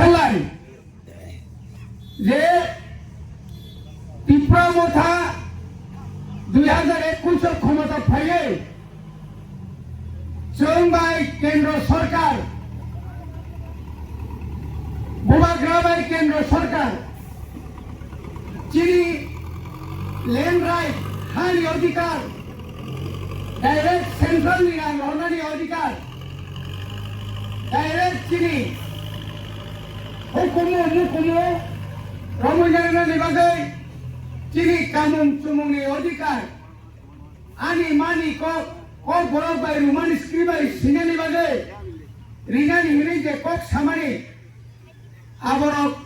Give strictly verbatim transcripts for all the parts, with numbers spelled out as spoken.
Lai je Tipra Motha dui hajar ekush o khomota phaiwi chwng bai kendro sorkar, Bubagra bai kendro sorkar chini land right, hani odhikar, direct central ni rang rwnani odhikar, direct chini hukumu mukumu romwi nangnani bagwi chini kamung chumungni odhikar, ani mani kok, kok borok bai rumani skri bai sinani bagwi rinani hinwi je kok samani, aborok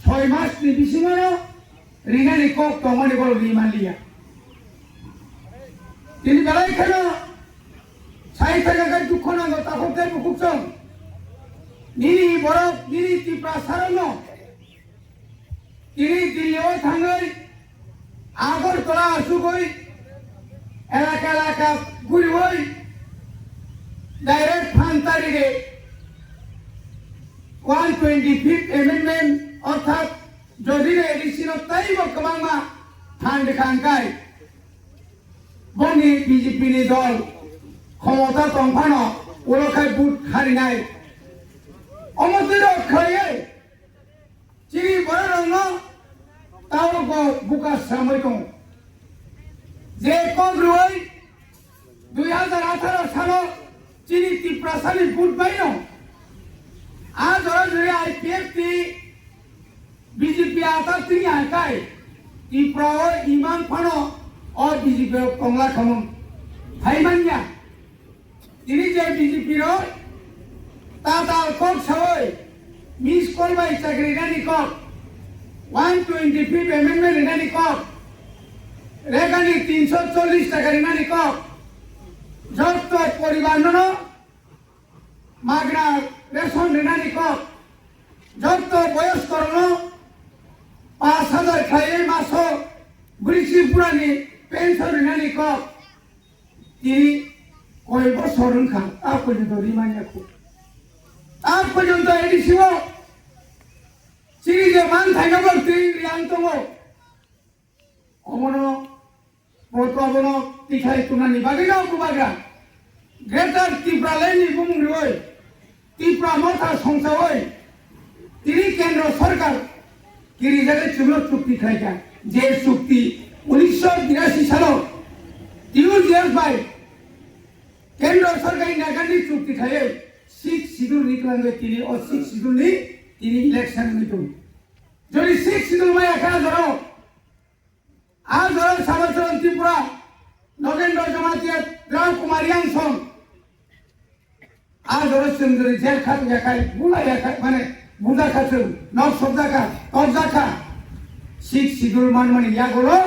soi mas ni bisingo rinani kok tongmani borok ri manliya. Tini belai kheno sai thangkha khe dukho nango takhuk tei bukhuk chwng. Nini borok, nini Tiprasarokno tini Delhi o thangwi Agartala achugwi elaka elaka guriwi direct phan tarige one twenty fifth amendment orthat Jodi A D C no teibo kwbangma phan rwkha hwnkhe, boni B J P ni dol khomota tong phano ulo khai vote harinai. Omo twi rok khlaiwi chini borok rokno tabukbo buka sramwi tongo. Je kok rwui dui hajar atharo salo chini Tiprasani vote baino a jora jori I P F T B J P atar tini haikai Tipra o imang phano o B J P o tongla khamung phaimanya. Tini je B J P rok tatal kok sawi miss call bai chakri nani kok, one twenty fifth amendment rinani kok, regani tinso chollish taka rinani kok, jotto poribar no magna ration rinani kok, jotto boyoskorokno pash hajar khlaiwi maso brisi burani pension rinani kok. Tini koi bosor wngkha, ta porjonto rimanya kho. Ta porjonto A D C o chini je manthaino bo twi riang tongo. Omono bo to abono tikhai tunani bagwi no bubagra Greater Tipraland ni bumung riwi Tipra Motha songchawi tini kendro sorkar kirijagwi chwngno chukti khlaikha. Je chukti unisho birasi salo T U G F bai kendro sorkar Indira Gandhi chukti khlaiwi six schedule ni kwlangwi tini o six schedule ni tini election wngwi tongo. Jodi six schedule maya kha jora A jora Sabacharan Tripura, Nogendra Jamatia, Rao Kumar Yangsong. A jora chwng jora jel kha yakai, bula yakai, mane buja kha chwng, nok sobja kha, tokja kha. Six schedule manmani yagulo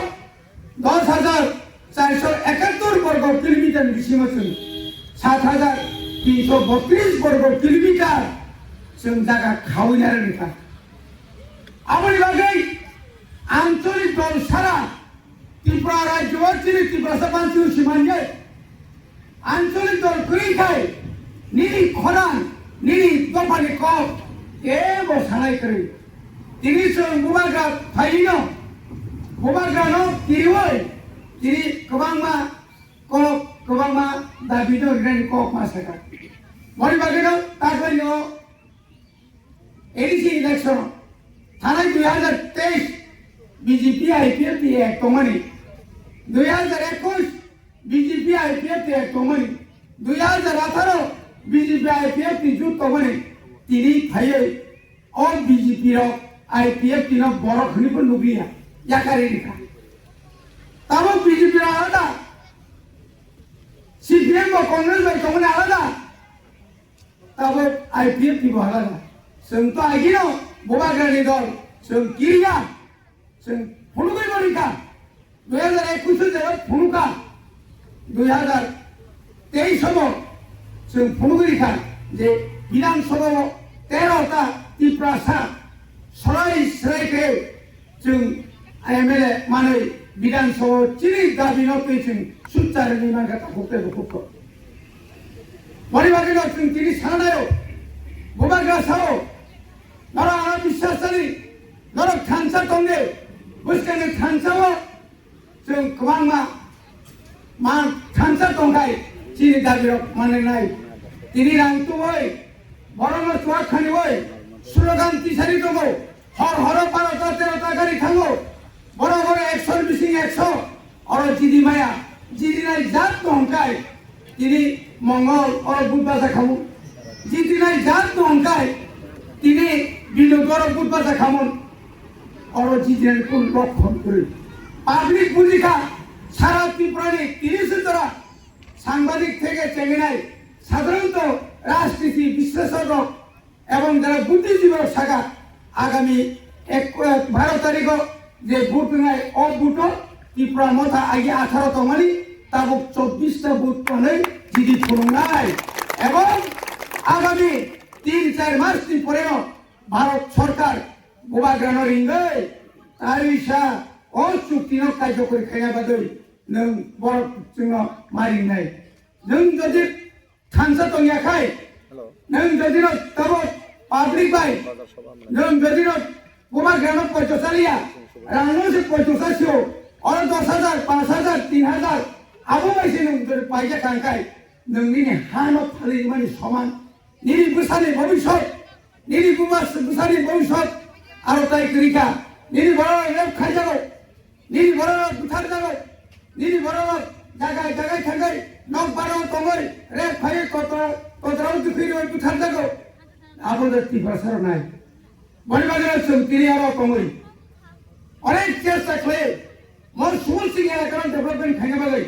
dos hajar charso ekattor borgo kilometer ni bisingo chwng sat hajar tinso botris borgo kilometer chwng jaga khaui narwkha. Aboni bagwi ancholik dol sara Tripura rajyo o chini Tiprasa panchayat simanye ancholik dol kwrwi khai nini khorang nini dophani kok kebo sanai kwrwi. Tini chwng bubagra phaino bubagrano kiriwi tini kwbangma kok kwbangma dabi no rinani kok ma sakha. Boni bagwino takhwlai no A D C election thanai dui hajar teis B J P I P F T act tongmani, dui hajar ekush B J P I P F T act tongmani, dui hajar atharo B J P I P F T jut tongmani, tini phaiwi o B J P rok I P F T no borok hwnwi bo nukliya, yakarwi rikha. Tabuk B J P rok alada, C P M bo Congress bai tongmani alada. Tabuk I P F T bo halala. Chwng to agino bubagrani dol. Chwng kiriya. Chwng phunugwi bo rikha. Dui hajar ekush o jeba phunukha. Dui hajar teis o bo chwng phunugwi rikha. Je Bidhan Sabha o tero ta Tiprasa swrai swrai khe Chwng M L A manwi Bidhan Sabha o chini dabi no twi chwng sutsa rwgwi mankha takhuk tei bukhuk kok. Boni bagwi no chwng tini sanai o, bubagra sao, norok Norok thansa tongdi, bwskangni thansa-o chwng kwbangma ma thansa tongkhai chini dabirok mananai. Tini rang tubui, borokno chuak khaniui, slogan tisari tongo, hor horo barota terota gari thango, boro boro ekshor bising ekshor, oro jidi maya, jidinai jat tongkhai, tini Mongol oro Budbasa khamu. Jidinai jat tongkhai, tini Binu oro Budbasa khamu. Oro jidinai kun lokhon kwrwi. Public bujikha, sara Tripura ni tini se jora sangbadik theke chenginai, sadharanto rajniti bisleshok rok ebong jara buddhijibirok saka, agami ek, eh, baro tarikho je vote wngnai, o vote-o Tipra Motha agi atharo tongmani, tabuk chobbish ta vote tongnai jidi phunuknai. Ebong agami tin char mas ni poreo Bharat Sorkar bubagrano ringwi tarisa o chuktino kaijakori khaina bagwi nwng borok chwngno ma ringnai. Nwng jodi thansa tongya khai, nwng jodi no tabo public bai, nwng jodi no bubagrano poito chaliya, rangno se poito chasio, oro dos hajar, panch hajar, tin hajar, abo bai se nwng jodi paija kangkhai, nwng nini hano phali mani soman, nini bwsani bhobishyot, nini buma bwsani bhobishyot, aro tai kwrwi kha, nini borok rep khaijago. Nini borok buthar jago, nini borok jagai jagai thangwi nok baro tongwi rep phaiwi kotor kotor dukhi rwi buthar jago. Abo de Tiprasa rok nai. Boni bagwi chwng tini aro tongwi onek chesta khlai. Mon Subul Singh elakano development khaina bagwi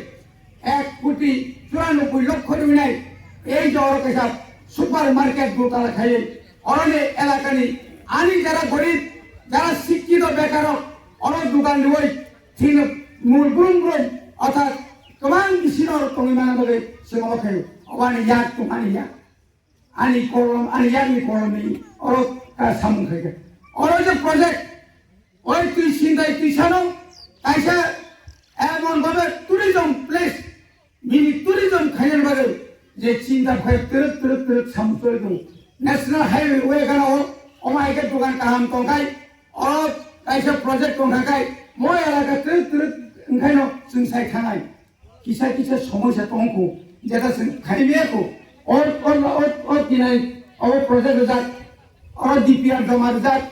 ek koti churanobboi lokho rwnai. Ei je oro kaisa super market dotala khaiwi oroni elakani ani jara gorib, jara sikkito bekarok oro dogan rwi thino mul brum brum orthat kwbang bisino tongwi mana bagwi chwng obo khaio. Obani yak tongmani yak. Ani kolom, ani yakni kolomni oro ka samung khaikha. Oro je project, oi twi sintai twi sano kaisa emon bhabe tourism place, nini tourism khaina bagwi je chinta phai twrwk twrwk twrwk samung choli tongo. National highway o ekano o, omo hai khe dogan kaham tongkhai, oro kaisa project tongkha khai, mo elaka twrwk twrwk wngkhaino chwng sai thangnai. Kisa kisa somoisa tongkho, jeta chwng khaimiyakho. O, o, o, o, tinai, o project rijak, o D P R joma rijak,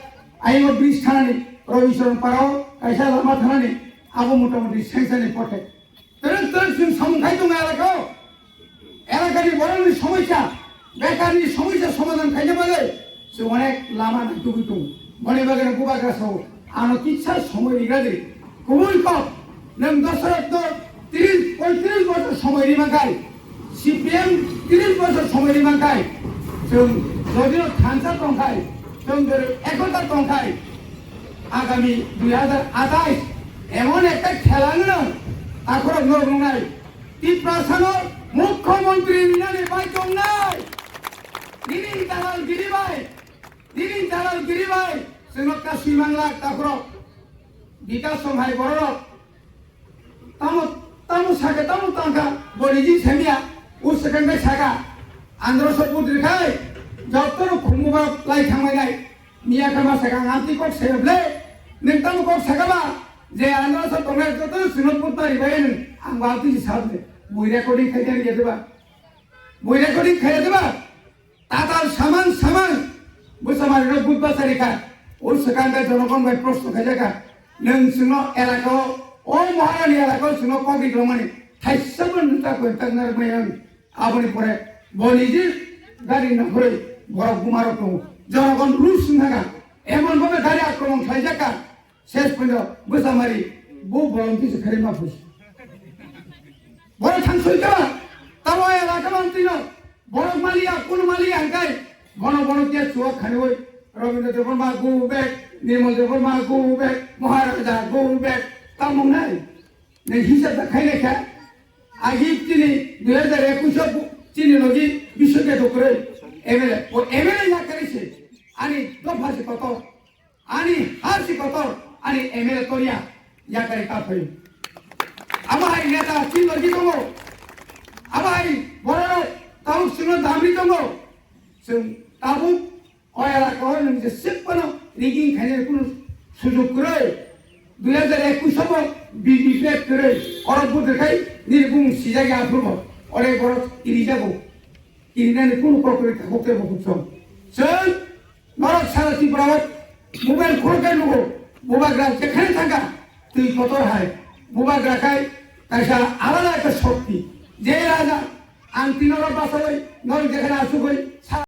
ayang o bridge thanani, Rabi Charan Para o kaisa lama thanani, abo motamuti sanction ni pothai. Twrwk twrwk chwng samung khai tongo elaka o. Elakani borokni somoisa, bekarni somoisa somadhan khaina bagwi chwng onek lama nangtugwi tongo. Boni bagwino bubagra sao, ano kisa somoi rigra di. Kubui kok, nwng Dasarath no tris, poitris bochor somoi rima khai, C P M tris bochor somoi rima khai, chwng jodino thansa tongkhai, chwng jodi ekota tongkhai, agami dui hajar atais emon ekta khela wngno takhorok nok nungnai. Tiprasano mukhyamantri rinani bai tongnai. Nini dalal giri bai, nini dalal giri bai, chwngno kasui manglak takhorok. Bikas songhai bororok. Tamo, tamo saka, tamo tangka, boniji semia, usakan bai saka. Andro so putri khai, jotto no khumuba lai thangmai nai. Miya kama saka nganti kok seble, neng tamo kok saka ba, je andro so tongnai jotto sino putari bai neng, ang ba tiji sabne. Bui recording khai jani jete ba. Bui recording khai jete ba. Tatal saman saman bwsa mari rok but bachari kha. O swkang da jonogon bai proshno khaijak kha. Nwng chwngno elaka o, o Maharani elaka o chwngno kok ri tongmani thaisa bo nwng ta koi tak narwk maya wng. Aboni pore bo niji gari nongkhorwi borok buma rok tongo. Jonogon rus wng kha. Emon bhabe gari akromon khlaijak kha. Ses phaino bwsa mari bo bolong tisa khari ma phusi. Borok thang soi kha. Tamo elaka mantri no. Borok maliya, kunu maliya hingkai, bono bono ke chuwa khaniwi, Rabindra Debbarma go back, Nirmal Debbarma go back, Maharaja go back, tamung nai. Nai hisab da khaile kha, agi chini dui hajar ekush o chini logi bishoke dokre, M L A, o M L A ya kare se, ani dopha se kotor. Ani ha si kotor, ani M L A toria, yakari ta phai. Abo hai neta chini logi tongo. Abo hai borok tabuk chwngno damri tongo. Chwng tabuk o elaka o nwng je sik phano rigging khainani kunu sujug kwrwi. Dui hajar ekush somo B J P kwrwi, oro budrwkhai nini bumung sijak ya phuru bo, ore borok kirijago, kirinani kunu kokri tabuk tei bo kuchung. Chwng norok sara Tripura o mobile khulukhe nugo, bubagra jekhane thangkha twi kotor hai, bubagra khai kaisa alada ekta shokti, je raja ang tinoro basawi norok jekhane asugwi sa